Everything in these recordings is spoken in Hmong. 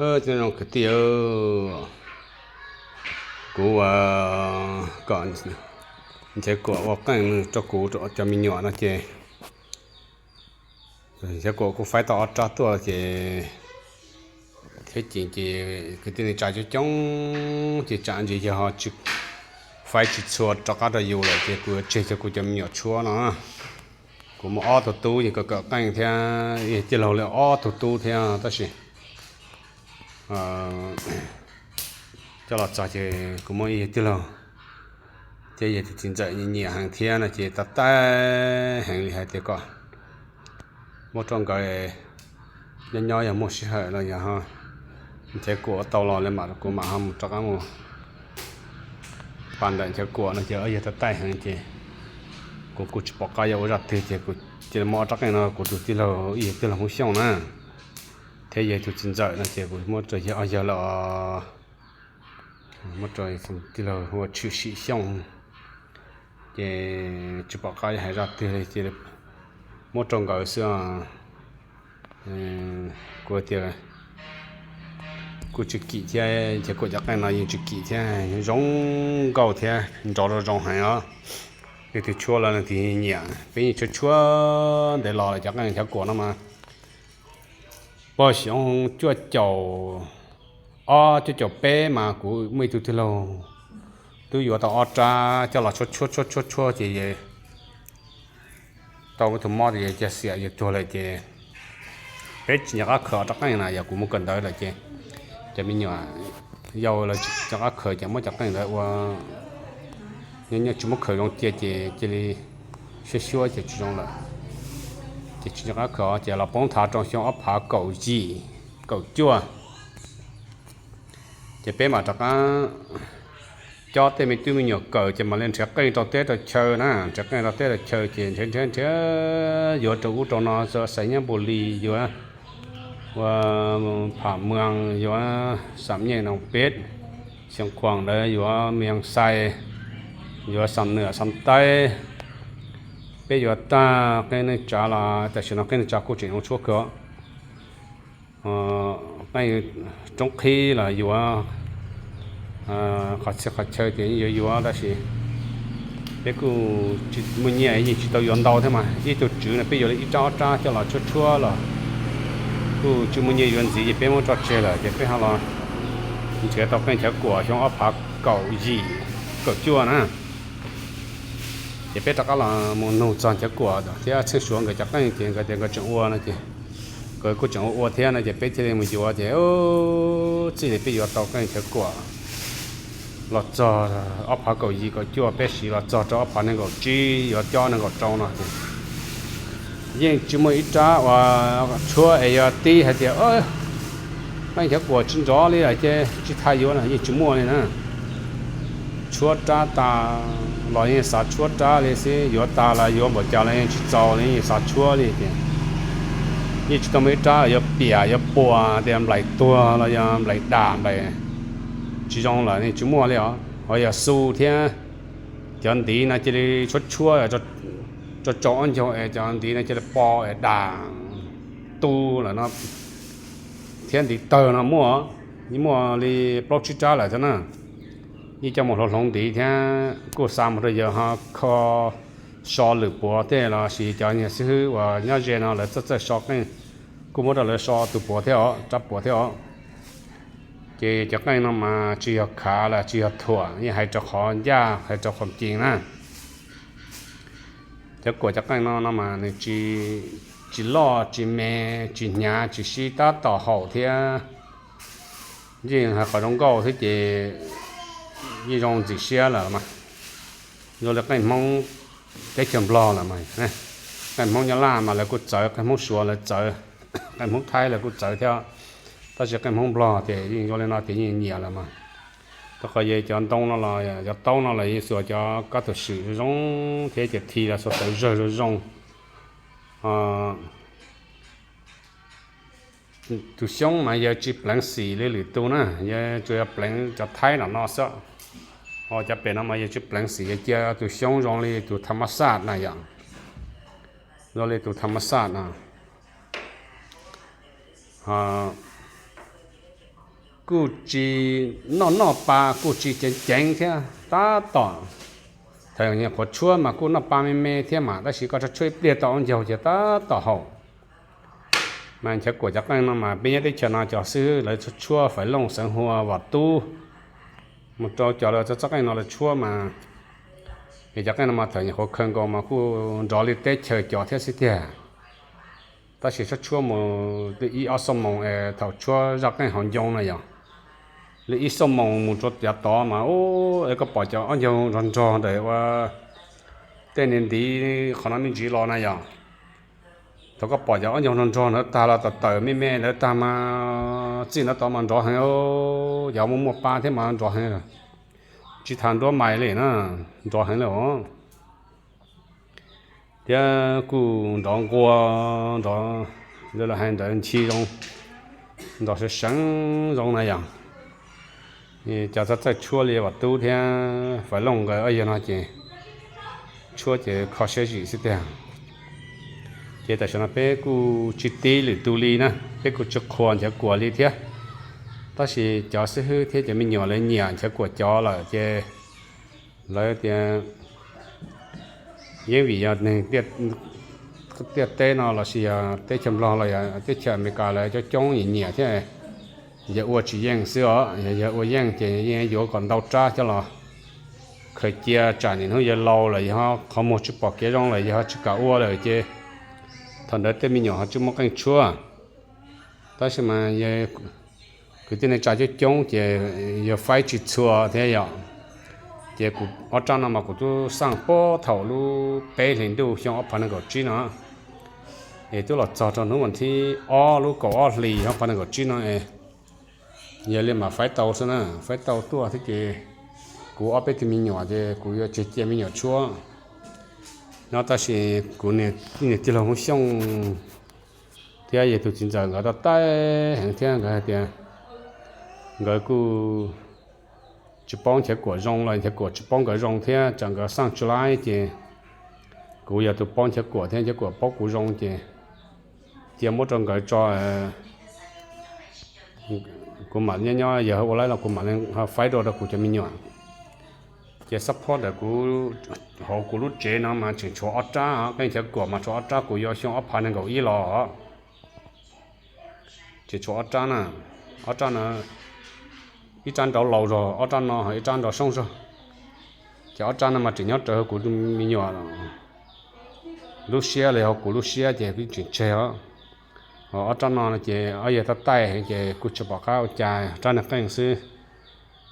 Kwv tij, kuv kom Nchaiv Kuam ua qeej rau kuv cov me nyuam no ces Nchaiv Kuam kuj faib tau ob rab tuaj ces thiab ces kwv tij neej tsa coob coob ces tsam ntsis yog ho faib tsis txhua rov qab rau yus lawm ces kuv yuav tseg cov kuv cov me nyuam tshuab no. Kuv muaj ob tug tub yeej kawm kawm qeej thiab, ib yawg tij laug li ob tug tub thiab tab sis coj los txog ces kuv muaj ib yawg tij laug thiab yawg tus txiv ntxawm nyiam heev thiab no ces tab taij heev li hais tias kom muab rau nkawd nyob nyob yog muaj sij hawm los yog Nchaiv Kuam ua tau los li mam kuv mam ho mus rov qab mus pas ntawm Nchaiv Kuam no ces yawg tab taij heev ces kuv kuj tsis pom qab yuav ua zaj twg ces kuv cia li muab ob rab qeej no kuv tus tij laug ib yawg tij laug Hmoob Xyooj na thiab yawg tus txiv ntxawm no ces kuv muab rau yawg ob yawg lawm. Muab rau tij laug hu ua Tshwm Sim Xyooj ces tsis pom qab yuav hais zaj twg li ces muab rau nkawd xwb. Kuv tias kuj tsis kim thiab, Nchaiv Kuam cov qeej no yeej tsis kim thiab, zoo nkauj thiab nrov zoo zoo heev os. Leej twg tshuab los leej twg nyiam, peb yeej tshuab tshuab ntev los lawm cov qeej Nchaiv Kuam no mas. Puag xyoo cuaj caum ob cuaj caum peb mas kuv muaj ib tug tij laug twb yuav tau ob rab coj los tshuab tshuab tshuab tshuab ces tau ib tug mob ces yawg cia xiam yawg tuag lawm ces peb tsis nco qab khaws ob rab qeej na, yog kuv mus kawm ntawv lawm ces cov me nyuam yau lawv tsis nco qab khaws ces muab cov qeej ntawd ua nyob nyob tsis muab khaws zoo cia ces cia li xyuab xyuab ces tsis zoo lawm. Ces tsis nco qab khaws ces los poob nthav rau xyoo ob phav kaum yim kaum cuaj ces peb mam rov qab coj tej me tub me nyuam kawm ces mam li nrhiav qeej rau teb rau chaw na, nrhiav qeej rau teb rau chaw ces nrhiav nrhiav nrhiav yuav rau ub rau no, yuav Xais Nyab Npus Lis, yuav ua Pham Muas, yuav Xam Nyej Noo Peb, Xeev Khuam ntawd yuav Mias Xais, yuav Xam Nwam Xam Taib. Peb yuav tag qeej neej tsa los tam sim no qeej neej tsa kuj tseem zoo tshuab kawg. Qeej roob qhib los yuav, qhov txhia qhov chaw ces yuav yuav tab sis peb kuj tsis muaj nyiaj yeej tsis tau yuav ntau thiab mas. Ib tug tswv no peb yuav li ib rab ob rab coj los tshuab tshuab los kuj tsis muaj nyiaj yuav ntxiv ces peb muab tso tseg lawm ces peb ho los nrhiav tau qeej Nchaiv Kuam xyoo ob phav kaum yim kaum cuaj na. Ces peb rov qab los mus nug txog Nchaiv Kuam thiab Txheej Suav nkawd cov qeej ces nkawd tias nkawd tseem ua no ces nkawd kuj tseem ua ua thiab no ces peb thiaj li mus yuav ces txij li peb yuav tau qeej Nchaiv Kuam los txog ob phav kaum yim kaum cuaj peb siv los txog rau ob phav nees nkaum tsib yuav cob nees nkaum rau no ces yeej tsis muaj ib rab uas tshuab es yuav tib hais tias qeej Nchaiv Kuam tsis nrov li lawm ces tsis tas yuav no yeej tsis muaj li na. Tshuab rab tas los yeej xav tshuab rab li xwb, yuav tas los yuav npaum cas los yeej tsis txaus li, yeej xav tshuab li tias yeej tsis tau muaj ib rab yuav piam yuav puas tias nplaim tuag los yog nplaim dam nplaim tsis zoo lawm yeej tsis muaj li os. Ho yog xu thiab cov ntiv no cia li tshuab tshuab tso tsau ob ncaug es cov ntiv no cia li po es dam tu lawm no thiab ntiv tawg no muaj, yeej muaj li plaub tsib rab lawm thiab na. Yeej coj mus hloov hloov ntiv thiab kuj xa mus rau yawg ho kho so lwm puav tej los sis cov niag xib hwb uas nyob ze no lawv txawj txawj so qeej kuj muab rau lawv so tus puav thiab os, rab puav thiab os. Ces cov qeej no mas tsis yog khav los tsis yog thuam, yeej hais rau qhov ncaj hais rau qhov cees na. Cov kuam cov qeej no no mas nws tsis loj tsis me, tsis hnyav tsis sib tab tom haum thiab. Yeej hais qhov zoo nkauj xwb ces yeej zoo ntxim siab lawm mas. Zoo li qeej Hmoob teb chaws Nplog lawm mas, qeej Hmoob Nyab Laj mas lawv kuj txawv, qeej Hmoob Suav lawv txawv, qeej Hmoob Thaib lawv kuj txawv thiab. Tab sis qeej Hmoob Nplog ces yeej zoo li no ces yeej nyiam lawm mas. Rau qhov yeej cov ntoo no los cov taub no los yeej xuas cov kab tus swm zoo zoo thiab ces thi los xuas tawv zawg zoo zoo. Tus xyoob mas yawg tsis pleev xim li lwm tus na, yawg tsuas yog pleev cov Thaib no no xwb. Ho cov pem no mas yawg tsis pleev xim, yawg cia tus xyoob zoo li tus tha ma xaj na yom, zoo li tus tha ma xaj no. kuj tsis noj noj pa kuj tsis ceev ceev thiab tab tom. Thaum nyuam qhuav tshuab mas kuj noj pa me me thiab mas, tab sis koj tshuab tshuab ib pliag tau ob ncaug ces tab tom haum. Mas Nchaiv Kuam cov qeej no mas peb nyob teb chaws no cov xib hwb lawv tshuab Faiv Looj, Xeev Huas, Vam Tub, mus rau cov lawv txoj txoj qeej no lawv tshuab mas, es cov qeej no mas thaum nyuam qhuav khaws nkaus mas kuj nrov li teb chaws cov thiab xwb tiag. Tab sis tshuab tshuab mus li ib ob xuab moos es thaum tshuab zaj qeej hauv ncoo na yog, li ib xuab moos mus rau yav tod mas, es koj pom cov ob ncaug nrog nrog ntawm ua tej niag ntiv qhov no me ntsis los na yog. Thaum koj pom cov ob ncaug nrog nrog ntawd tag los tawm tawm me me ntawd tag mas txij ntawd tod mas nrov heev, yog muaj muaj pa thiab mas nrov heev. Tsis tas nruab mais li na, nrov heev li os. Thiab kuj nrov nquag, nrov, lawv hais ntawd nchi zoo, nrov seev seev zoo na yog. Cov txawj txawj tshuab li Vam Tub thiab Faiv Looj nkawd ob yawg no ces tshuab ces kho siab zim xwb tiag. Ces tam sim no peb kuj tsis tib lwm tus li na, peb kuj tsis qhuas Nchaiv Kuam li thiab. Tab sis cov xib hwb thiab cov me nyuam lawv nyiam Nchaiv Kuam cov lawm ces lawv tias yeej vim yog neeg ntiaj teb no lossis yog teb chaws Nplog los yog teb chaws Amelikas lawv coob coob nyiam nyiam thiab. Yog ua tsis yeej xwb os, yog ua yeej ces yeej yuav kom ntau rab coj los khaws cia, tsam nim hnub yawg laus lawm yog qhov muag tsis pom kev zoo lawm yog tsis kam ua lawm ces thaum ntawd tej me nyuam ho tsis muaj qeej tshuab. Tab sis mas kwv tij neej tsa coob coob ces yog faib tsis txhua thiab yom. Ces kuv ob rab no mas kuv twb xaj puag thaum lub peb hlis ntuj xyoo ob phav nees nkaum tsib no, es twb los txog rau hnub vas thib ob lub kaum ob hlis ob phav nees nkaum tsib no es yog li mas faib tau xwb na, faib tau tuaj thiab ces kuv ob peb tug me nyuam ces kuv yuav tseg cia me nyuam tshuab no. Tab sis kuv niag tij laug Hmoob Xyooj thiab yog tus txiv ntxawm nkawd tau taij heev thiab nkawd hais tias nkawd kuj tsis paub Nchaiv Kuam zoo los Nchaiv Kuam tsis paub nkawd zoo thiab tsam nkawd xaj tsis laib ces kuv yog tus paub Nchaiv Kuam thiab Nchaiv Kuam paub kuv zoo ces cia muab rau nkawd tso, kuv mam nyob nyob yog ua laib los kuv mam li faib dua rau kuv cov me nyuam. Ces xab phob ntawm kuv, hauv kuv lub tsev no mas tseem tshuav ob rab, qeej Nchaiv Kuam mas tshuav ob rab kuv yuav xyoo ob phav nees nkaum ib los. Ces tshuav ob rab na, ob rab no ib rab nrauv laus zog, ob rab no ho ib rab nrauv soob zog. Ces ob rab no mas tseem nyob rawv hauv kuv me nyuam lub siab li, hauv kuv lub siab ces kuv tseem tseg os. Ob rab no ces ob yawg tab taij heev ces kuj tsis pom qab ua cas, rab niag qeej xwb.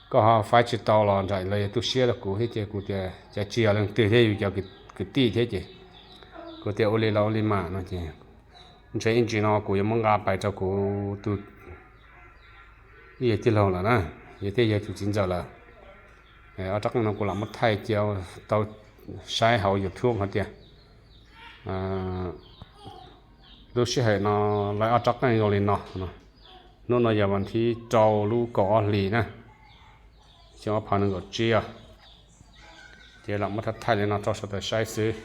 Koj ho faib tsis tau los ntshe lawv yuav tu siab rau kuv thiab ces kuv tias cas tsis yog leej twg thiab yus cov kwv tij thiab ces kuv tias ua li los ua li mas no ces ntshe ib ntsis no kuv yuav muab nqa pais rau kuv tus ib yawg tij laug lawm na, yog thiaj yog tus txiv ntxawm lawm. Ob rab qeej no kuv lam muab thaij cia tau saib hauv YouTube hais tias lub sij hawm no lawv ob rab qeej zoo li no. Hnub no yog vas thib rau lub kaum ob hlis na, xyoo ob phav nees nkaum tsib os. Ces lam muab thaij thaij li no rau sawv daws saib xwb.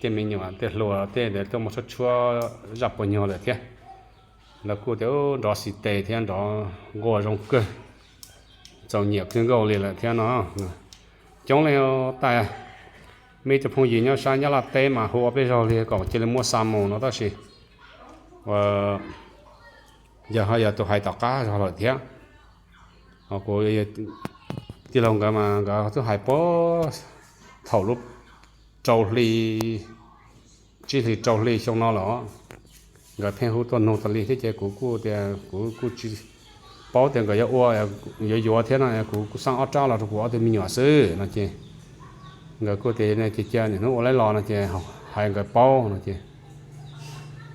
Tej me nyuam tej hluas tej ntawd tuaj mus tshuab tshuab zaj puas nyuag lawm thiab. Lawv kuj tias nrov xis tes thiab nrov nquag zoo kawg, txaus nyiam kawg nkaus li lawm thiab no. Coob leej tais, muaj ib tug phooj ywg nyob sab Nyab Laj teb mas hu ua peb zog li kom cia li muab xa mus no tab sis yog ho yog tus hais tom qab zog lawm thiab. Ho kuv tij laug nkawd mas nkawd twb hais puag thaum lub rau hli, tsib hlis rau hli xyoo no los nkawd pheej hu tuaj nug tas li thiab ces kuv kuj tias kuv kuj tsis paub tias nkawd yuav ua, yuav yuav thiab no, kuv kuj xaj ob rab los rau kuv ob tug me nyuam xwb no ces nkawd kuj tias cia cia niaj hnub ua laib los no ces hais nkawd paub no ces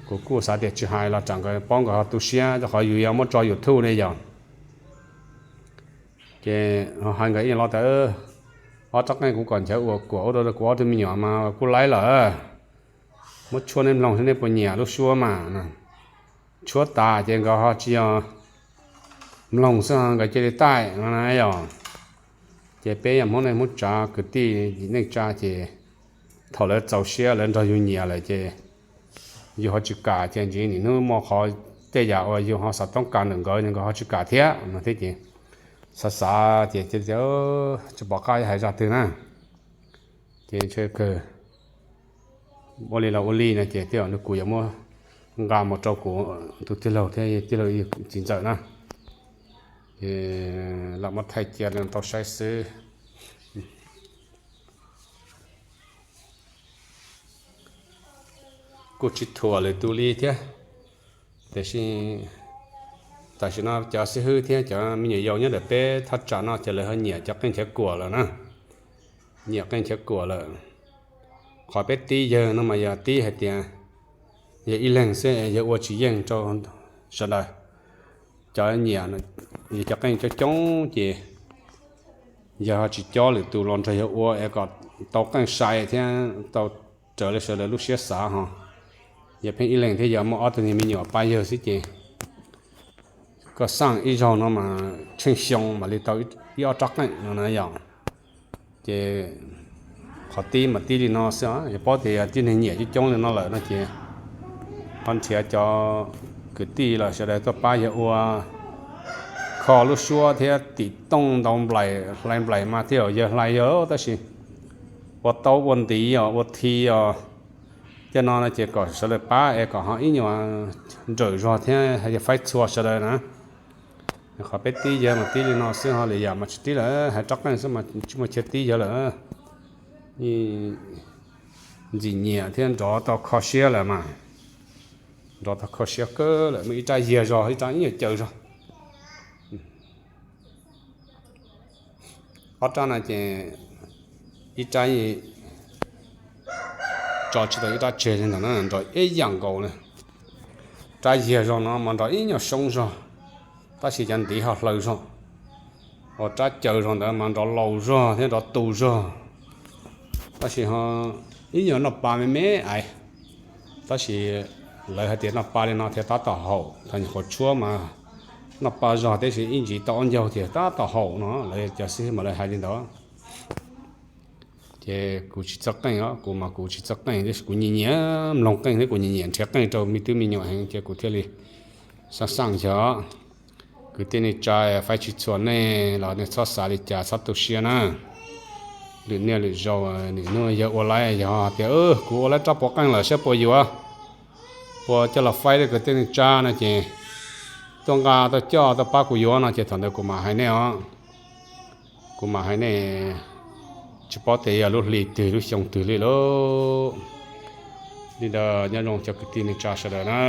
kuv kuj xav tias tsis hais los tsam nkawd paub nkawd ho tu siab rau qhov yus yuav muab tso YouTube ne yom. Ces hais nkawd ib los tias ob rab qeej kuv kom Nchaiv Kuam ua rau kuv ob tug me nyuam mas kuj laib lawm. Muab tshuab nej mloog seb nej puas nyiam lub suab mas. Tshuab tas ces nkawd ho tsis yog mloog xwb nkawd cia li taij no na yom. Ces peb yog Hmoob neej Hmoob tsav kwv tij neej tsa ces thaum lawv txaus siab lawv nrog yus nyiam lawm ces yus ho tsis kam ces ntsis nim hnub muaj qhov tej yam uas yus ho xav toob kas ntawm nkawd nkawd ho tsis kam thiab no thiab ces xav xav ces tsis pom qab hais zaj twg na. Ces ntshe kawg ua li los ua li no ces tej zaum nws kuv yuav muab nqa mus rau kuv tus tij laug thiab tij laug txiv ntxawm na. Ces lam muab thaij cia rau tau saib xwb. Kuj tsis thuam lwm tus li thiab, tiam sis tam sim no cov xib hwb thiab cov me nyuam yaus nyob ntawm peb thaj tsam no ces lawv ho nyiam cov qeej nrhiav kuam lawm na. Nyiam qeej nrhiav kuam lawm. Qhov peb tib yawg no mas yog tib hais tias yog ib leeg xwb yawg ua tsis yeej rau sawv daws. Cov nyiam yog cov qeej coob coob ces yawg ho tsis cob lwm tus los nrog yawg ua es kom tau qeej sai thiab tau raws li sawv daws lub siab xav ho. Yog pheej ib leeg thiab yog muaj ob tug niag me nyuam pab yawg xwb ces koj xaj ib zaug no mas tsheej xyoo mam li tau ib ob rab qeej no na yom. Ces qhov tib mas tib li no xwb os, yog paub tias yog tib neeg nyiam coob coob li no lawm no ces ho nrhiav cov kwv tij los sawv daws tuaj pab yawg ua, kho lub suab thiab tim tooj ntaus nplaim hlais nplaim mas thiaj yawg hlais yawg tab sis ua taub ua ntiv os ua thi os. Tej no no ces kom sawv daws pab es kom ho ib nyuag nrawm zog thiab hais tias faib txhua sawv daws na. Qhov peb tib yawg mas tib li no xwb ho lwm yam mas tsis tib lawm, hais rab qeej xwb mas tsis muaj chaw tib yawg lawm. Ntxim nyiam thiab nrov tau kho siab lawm mas, nrov tau kho siab kawg lawm, muaj ib rab yiag zog ib rab ib nyuag caws zog. Ob rab no ces ib rab tso tsis tau ib rab tseg li ntawd na, nrov ib yam nkaus li. Rab yiag zog no mas nrov ib nyuag soob zog, tab sis cov ntiv ho hlaws zog. Ua rab caws zog ntawd mas nrov laus zog thiab nrov tu zog, tab sis ho ib nyuag noj pa me me ais. Tab sis lawv hais tias noj pa li no thiaj tab tom haum, thaum nyuam qhuav tshuab mas noj pa zog tiam sis ib ntsis tau ob ncaug ces tab tom haum no, lawv cov xib hwb mas lawv hais li ntawd. Ces kuv tsis txawj qeej os, kuv mas kuv tsis txawj qeej tiam sis kuv nyiam nyiam mloog qeej thiab kuv nyiam nyiam nrhiav qeej rau me tub me nyuam heev ces kuv thiaj li xaj xaj xyov. Kwv tij neej tsa, faib tsis txhua nej los nej txhob xav li cas txhob tu siab na. Lwm niaj lwm zaus nws hnub yawg ua laib yog tias kuv ua laib rab puav qeej lawm saib puas yuav, puas coj los faib rau kwv tij neej tsa no ces tuaj nqa tuaj coj tuaj pab kuv yuav no ces thaum ntawd kuv mam hais nej os. Kuv mam hais nej, tsis paub tias yog lub hli twg lub xyoo twg li lauj. Li ntawd nyob zoo cov kwv tij neej tsa sawv daws na.